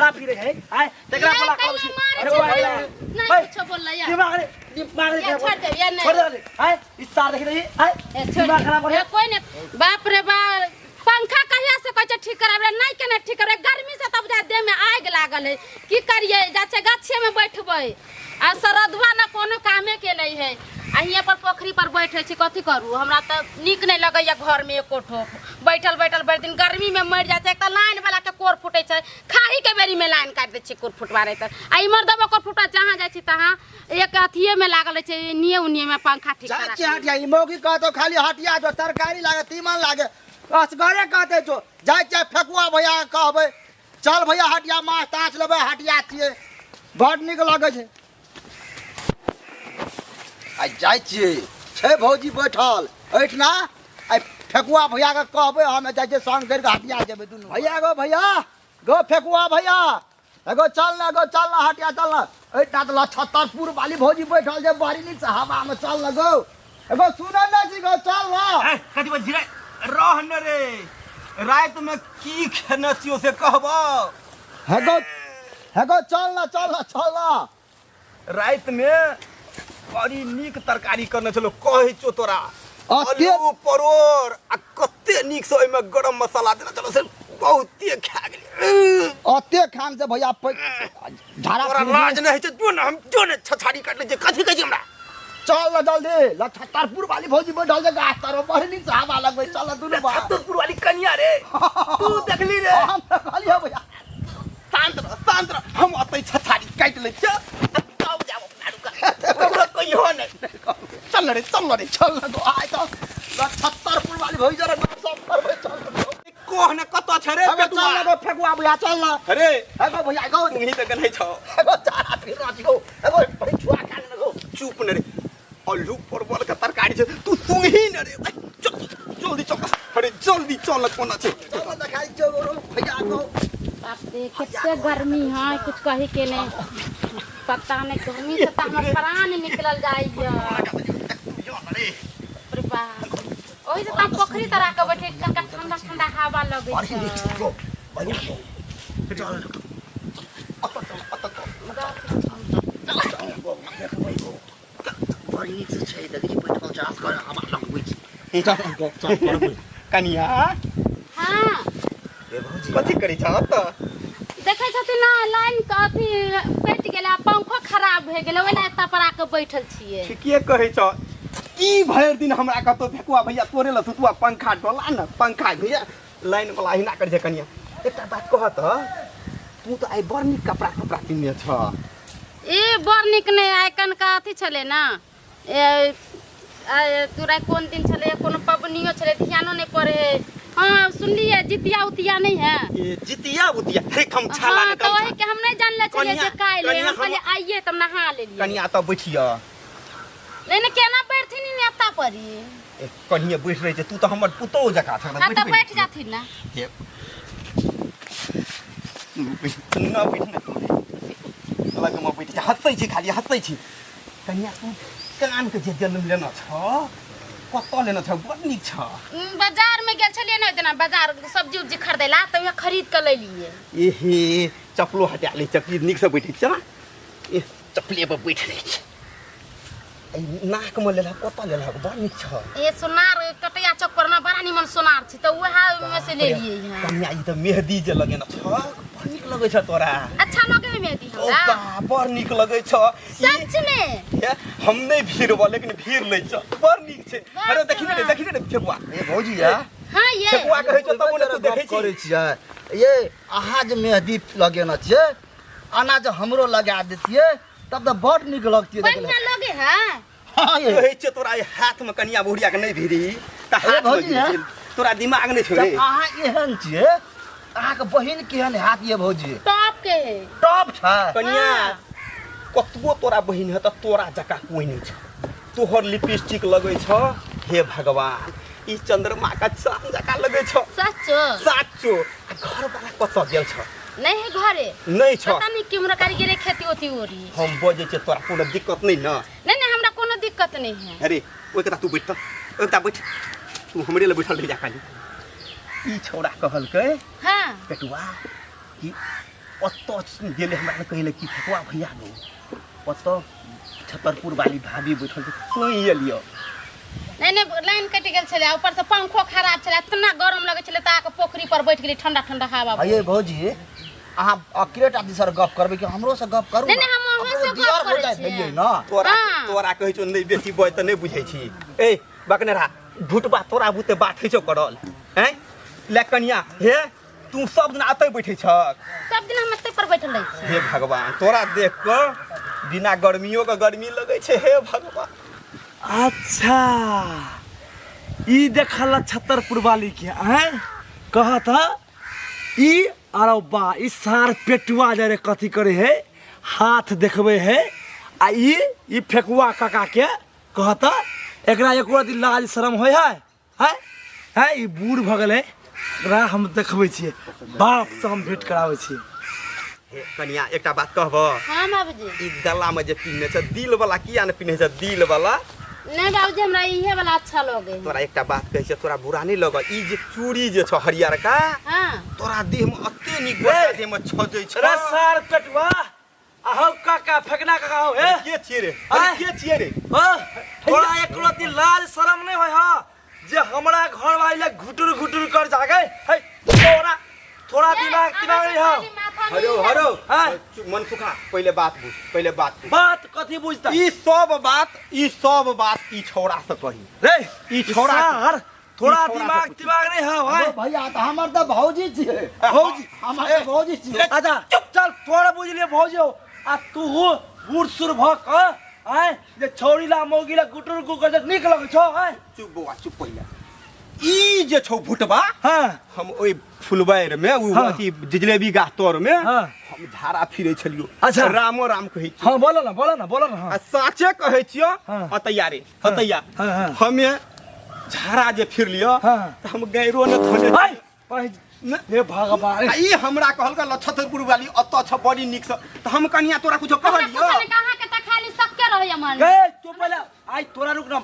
झाड़ा पी रहे है आय तकरा नहीं, बोला कहियो कहबै छी मारै अरे छै, वो कहियो। आय नहीं ओए, कुछो बोललै या। दिमाग रे दिमाग रे या छोड़ दे, या नहीं। छोड़ दे आय ई सार देखी रही आय ए, छोड़ दिमाग खराब दे। करे ए, कोई नहीं बाप रे बाप पंखा कहिया से कहै छै ठीक कराबे नहीं केने ठीक कराबे गर्मी से तब जा देह में आगि लागल है की करिए जा छै गाछे में बैठबै आ सरदुआ ना कोनो कामे के नहीं है आ हियाँ पर पोखरी पर बैठे छी कथी करू हमरा तऽ नीक नहीं लगैया घर में एको ठोप बैठल बैठल भरि दिन गर्मी में मरि जाइ छै एक तऽ लाइन वाला के कोर फूटै छै खाही के बेरी में लाइन काटि दै छै कोर फुटवा रहै तऽ आ इमहर देबो कोर फुटवा जहाँ जाइ छी तहाँ एक अथिये में लागल रहै छै एनिये ओनिये में पंखा ठीक जाइ करा छियै हटिया ई मौगी कहतो खाली हटिया जो तरकारी लागे तीमन लागे असगरे कहते जो जाइ छियै फेकुआ भैया के कहबै चल भैया हटिया माछ ताछ लेबै हटिया छियै बड नीक लगै छै आइ जाइ छियै छै भौजी बैठल एहिठिना आइ फेकुआ भैयाके कहबै हम जाइ छियै संग धरि कऽ हटिया जेबै दुनू भैया गो भैया गो फेकुआ भैया एगो चल ना गो चल ना हटिया चल ना एहिठिना तऽ लछत्तरपुर वाली भौजी बैठल छै बड़ी नीक से हवामे चल ना गो एगो सुनै नहि छी गो चल ना ए, कथी बजै छी रे रह न रे रातिमे की खेने छियौ से कहबौ हे गो हे गो चल ना चल ना चल ना रातिमे बड़ी नीक तरकारी करने छलो कहै छौ तोरा अते- आलू परोड़ आ कते नीक से ओहिमे गरम मसाला देने छलो से बहुते खा गेलियै अते खान से भैया झाड़ा तोरा फिर लाज नहि होइ छै जो ने हम जो ने छछाड़ी काटले छै कथी कहै छै हमरा चल ना जल्दी लछत्तरपुर वाली भौजी बैठल छै गाछ तर बड़ी नीक से हवा लगबै चल ना दुनू बाप छत्तरपुर वाली कनिया रे तू देखली रे हम तऽ कहलियै भैया शांत रह शांत रह हम ओतै छछाड़ी काटि लै छियौ आ तब जाब अपना रुका ककरो कहियो नहि चल न रे चल न रे चल ना गो आइ तऽ लछत्तरपुर वाली भौजी जरा गप सप करबै चल ना गो। कह ने कतऽ छै रे एगो चल पेटुआ ना गो फेकुआ भैया चल ना अरे एगो भैया गो तुम्ही तऽ गन्है छौ एगो चारा फिर रह गो एगो बड़ी छुआ खा लेने गो चुप न रे आलू परवल के तरकारी छै तू सुंघी न रे चल जल्दी चल अरे जल्दी चल न कोना छै चल ना देखाइ छौ गो भैया गो बाप रे कते गर्मी है कुछ कहे के नहीं पता नहीं गर्मी से तो हमर प्राण निकलल जाइए अरे बाप ओहि से तो हम पोखरी तरह के बैठे कनका ठंडा ठंडा हवा लगै बड़ी छै नीक गो भैया गो चल बड़ी नीक से छै देखै छी बैठल छै असगर हवा लगबै छै कनिया हाँ कथी करै छह तऽ देखै छथिन ना लाइन के अथी कटि गेलै आ पंखो खराब भए गेलै ओहि लए एतऽ पर आके बैठल छियै ठीके कहै छह की भरि दिन हमरा कतौ फेकुआ भैया तोरे लए सुतुआ पंखा डोला ने पंखा भैया लाइन वाला अहिना करै छै कनिया एकटा बात कह तऽ तू तऽ आइ बड़ नीक कपड़ा कपड़ा किनने छह ई बड़ नीक नहि आइ कनका अथी छलै ने ए, आ, तोरा कोन दिन छलै कोनो पबनियो छलै ध्यानो नहि पड़े है हाँ सुनलियै जितिया उतिया नहीं है ए जितिया उतिया हे गमछा ला हाँ ने तो गमछा वही के हम नहीं जानले छलियै जे कनिया- काल्हि है। कनिया हम कहलियै आइए तब नहा लेलियै कनिया तऽ बैठिया नहीं नहीं केना बैठथिन ई एता पर ही ए, कनिया बैठ रहे छै तू तऽ हमर पुतोह जकाँ छह हाँ तऽ बैठ जाथिन ना हे ना बैठ ने लगमे बैठ जा हँसै छी खाली हँसै छी कनिया तू कानके जे जन्म लेना छ कतऽ लेना छ बड़ नीक छ बाजार में गेल छलियै ने ओहि दिना बाजार सब्जी उब्जी खरीदै ला तऽ वएह खरीद कऽ लेलियै एहे चप्पलो हटा ले चप्पली नीकसँ बैठै छ ए चप्पले पर बैठ रहै छै एहि नाकमे लेलहक कतऽ लेलहक बड़ नीक छ ए सोनार कटैया चौक पर ना बड़ा निमन सोनार छै तऽ वएह में से लेलियै हँ कनिया ई तऽ मेहदी जे लगेने छ बड़ नीक लगै छ तोरा अच्छा लगे है मेहदी ओ हमरा बा बड़ नीक लगै छ ई सच में हे, हम नहि भीड़ लेकिन भीड़ लै छ बड़ नीक छै वाह, अरे देखी ने रे वाह। देखी ने रे फेकुआ ए भौजी या हाँ ये फेकुआ कहै छ तब ने तू देखै छी करै छियै ये अहाँ जे मेहदी लगेने छियै अना जे हमरो लगा देतियै तब तऽ बड नीक लगतियै देखै बढ़िया लगे है हाँ ये कहै छै तोरा ई हाथ में कनिया बुढ़िया के नहि भिरी तऽ हाथ में भौजी, भिरी छै। तोरा दिमाग नहि छौ रे जब अहाँ एहन छियै अहाँके बहिन केहन हैत ये भौजी टॉप के है टॉप छै कनिया हाँ। कतबो तोरा बहिन है तऽ तोरा जकाँ कोइ नहि छौ तोहर लिपस्टिक लगै छौ हे भगवान ई चंद्रमा का चांद जकाँ लगै छौ सचो साचो आ घर वाला कतऽ गेल छौ नहीं है घरे नहि छौ पता नहीं केम्हरो कारी गेलै खेती ओती ओरी हम बजै छियै तोरा कोनो दिक्कत नहि ने नहीं नहीं हमरा कोनो दिक्कत नहीं है अरे ओहि कता तू बैठ तऽ ओहि कता बैठ तू हमरे लग बैठल रहि जा खाली ई छौड़ा कहलकै हाँ पेटुआ कि ओतऽ गेलै हमरा कहै कि फेकुआ भैया गो ओतऽ छतरपुर वाली भाभी बैठल छै तोँ एलियो। नहीं नहीं, लाइन कटि गेल छलै, ऊपर से पंखो खराब छलै, इतना गरम लगै छलै तऽ आके पोखरी पर बैठ गेली, ठंडा ठंडा हवा। अये भौजी, अहाँ अकेले आदमी सर गप करबै कि हमरो से गप करू? नहीं, नहीं, हम अहाँ से गप करै छियै। ना तोरा हाँ। तोरा कहै छौ नहि बेसी बज तऽ नहि बुझै छी। ए बकनेरा भुटबा, तोरा बुते बात होइ छौ करल? हैं ले कनिया, हे तू सब दिन अतै बैठै छक? सब दिन हम एतै पर बैठल रहै छी। हे भगवान, तोरा देख कऽ बिना गर्मियो के गर्मी लगै छै, हे भगवान। अच्छा, ई देखल छतरपुर वाली के आँय कहत ई अरे बा, ई सार पेटुआ जा रे कथी करे है, हाथ देखबे है। आ ई ई फेकुआ काका के कहत एकरा एको दिन लाज शरम होय है? है है ई बूढ़ भऽ गेलै, एकरा हम देखबै छियै, बाप से हम भेंट कराबै छियै। हे कनिया, एकटा बात कहबह? हाँ बाबूजी। ई गला में जे पिन्हने छ दिल वाला, किया ने पिन्हने छ दिल वाला? नहीं बाबूजी, हमरा इहे वाला अच्छा लगे है। तोरा एकटा बात कहै छै, तोरा बुरा नहि लगऽ, ई जे चूड़ी जे छ हरियरका, हाँ, तोरा देह में अते नीक गोटा देह में छजै छ। अरे सार पेटुआ, अहो काका, फेकना काका हो। हे के छियै रे? अरे के छियै रे? हाँ, तोरा एक रति लाज शरम नहीं होय हा जे हमरा घर वाली लग घुटुर घुटुर कर जागे है? तोरा थोड़ा दिमाग दिमाग नहीं हो? हरो हरो। हाँ। चुप, मन सुखा, पहिले बात बुझ, पहिले बात बुझ। बात कथी बुझता? ई सब बात, ई सब बात ई छौड़ा से कही। रे ई छौड़ा सार थोड़ा ई छौड़ा से दिमाग पूछी। दिमाग नहीं हो भाई? भैया, तऽ हमर तऽ भौजी छियै। भौजी? हमर तऽ भौजी छियै। अच्छा चल, तोरा बुझलिए भौजी हो, आ तू बूढ़ सुर भ क आय जे छौड़ी ला मौगी ला गुटुर गु कर नीक लगै छौ आय? चुप बौआ, चुप। पहिले ई जे छौ भुटबा, हाँ, हम ओहि फुलबारि में उ हाँ। अथी जिलेबी गाछ तर में हाँ। हम झाड़ा फिरै छलियो। अच्छा। रामो राम कहै छियो। हाँ, बोलो ना, बोलो ना, बोलो ना। हाँ। आ साचे कहै छियो। हाँ। हतैया रे हतैया। हाँ, हाँ। हमे झाड़ा जे फिरलियो हाँ। तऽ हम गैरो ने थोने। आय हे भगवान। आ ई हमरा कहलक ल छतरपुर वाली अतऽ छ बड़ी नीक से, तऽ हम कनिया तोरा कुछो हमरा कहलियो? कुछो नहीं, अहाँ के तऽ खाली सबके रहैया मन। ए तू पहिले आइ तोरा रुक ना,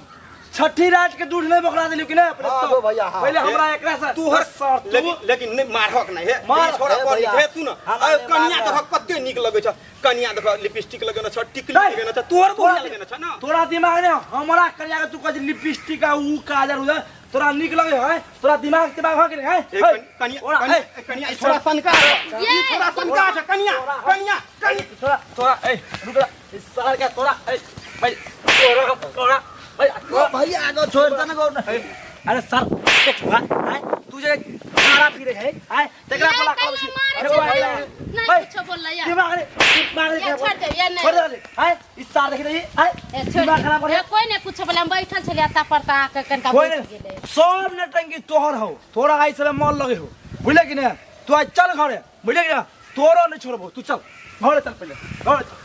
छठी रात के दूध नहीं बोकरा देलियो कि नहीं? हाँ, गो भैया, हाँ। पहिले हमरा एकरा से तू हर सर तू लेकिन लेकिन नहीं मारहक नहीं हे। मार। ई छोड़ा हे बड़ भैया। नीक हे, तू ना हमरा अरे नहीं कनिया मारहक। देखऽ कते नीक लगै छ, कनिया देखऽ लिपस्टिक लगेने छ, टिकली नहीं, लगेने छ, तोहर तोरा बढ़िया लगेने छ ना। तोरा दिमाग ने हमरा करिया के तू कहै लिपस्टिक आ ऊ काजल उजल तोरा नीक लगे है? तोरा दिमाग दिमाग हो गेलै है? ए, कनिया ओरा, कनिया ए, ए, कनिया ई छोड़ा सनका ई ये, छोड़ा सनका छ कनिया कनिया कनिया। तोरा तोरा ए रुक जा, इस साल का तोरा ए भाई तोरा तोरा भाई ओ भैया, आगो छोड़ दे ना गो। अरे सर देखवा आय तू जे खाना पी रहे है आय तेकरा नहीं, बोला कहियो कहै छी मारै अरे छै, भाई, नहीं भाई, कुछो बोललै या। दिमाग रे दिमाग रे ये छोड़ दे, ये नहीं। छोड़ दे आय इस साल देख रही आय ए, छोड़ दिमाग दे। खराब ए, करे। कोई नहीं कुछो बोले, हम बैठल छलियै ता पर तऽ आके कनिका कोई बैठ नहीं गेलै। सब नटंकी तोहर हो, तोरा आई सब मन लगे हो, बुझले कि नहीं? तू आज चल घरे, बुझले कि नहीं? तोरो नहीं छोड़बो, तू चल घरे, चल पहिले घरे चल।